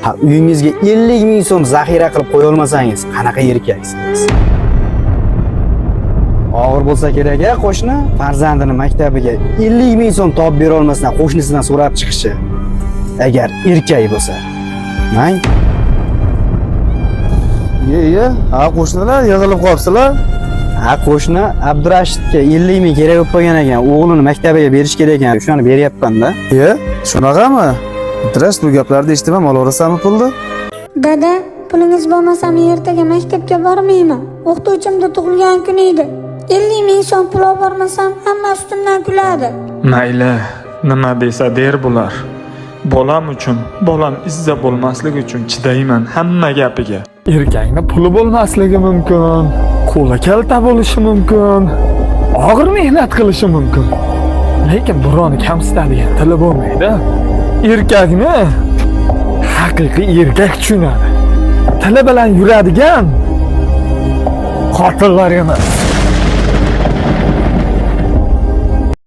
Ha, uyingizga 50 ming so'm zaxira qilib qo'ya olmasangiz, qanaqa erkaksiz? Og'ir bo'lsa kerak a qo'shni, farzandini maktabiga 50 ming so'm topib bera olmasdan qo'shnisidan so'rab chiqishi. Agar erkak bo'lsa. Mang. Iye, iye, ha qo'shnilar yig'ilib qolibsizlar. Ha, qo'shni Abdurashidga 50 ming kerak bo'lib qolgan ekan, o'g'lini maktabiga berish kerak ekan, o'shani beryapman-da. Iye, shunaqami? Abdurashid, bu gaplarni eshitib olaversanmi pulni? Dada, pulingiz bo'lmasa men ertaga maktabga bormayman. O'qituvchimda tug'ilgan kuni edi. 50 ming so'm pul olib bormasam, hamma ustimdan kuladi. Mayli, nima desa der bular. Bolam uchun, bolam izza bo'lmasligi uchun chidayman hamma gapiga. Erkakni puli bo'lmasligi mumkin, qo'li kalta bo'lishi mumkin, og'ir mehnat qilishi mumkin. Lekin birovni kamsitadigan tili bo'lmaydi. Erkakni haqiqiy erkak tushunadi. Tili bilan yuradigan qotillar emas.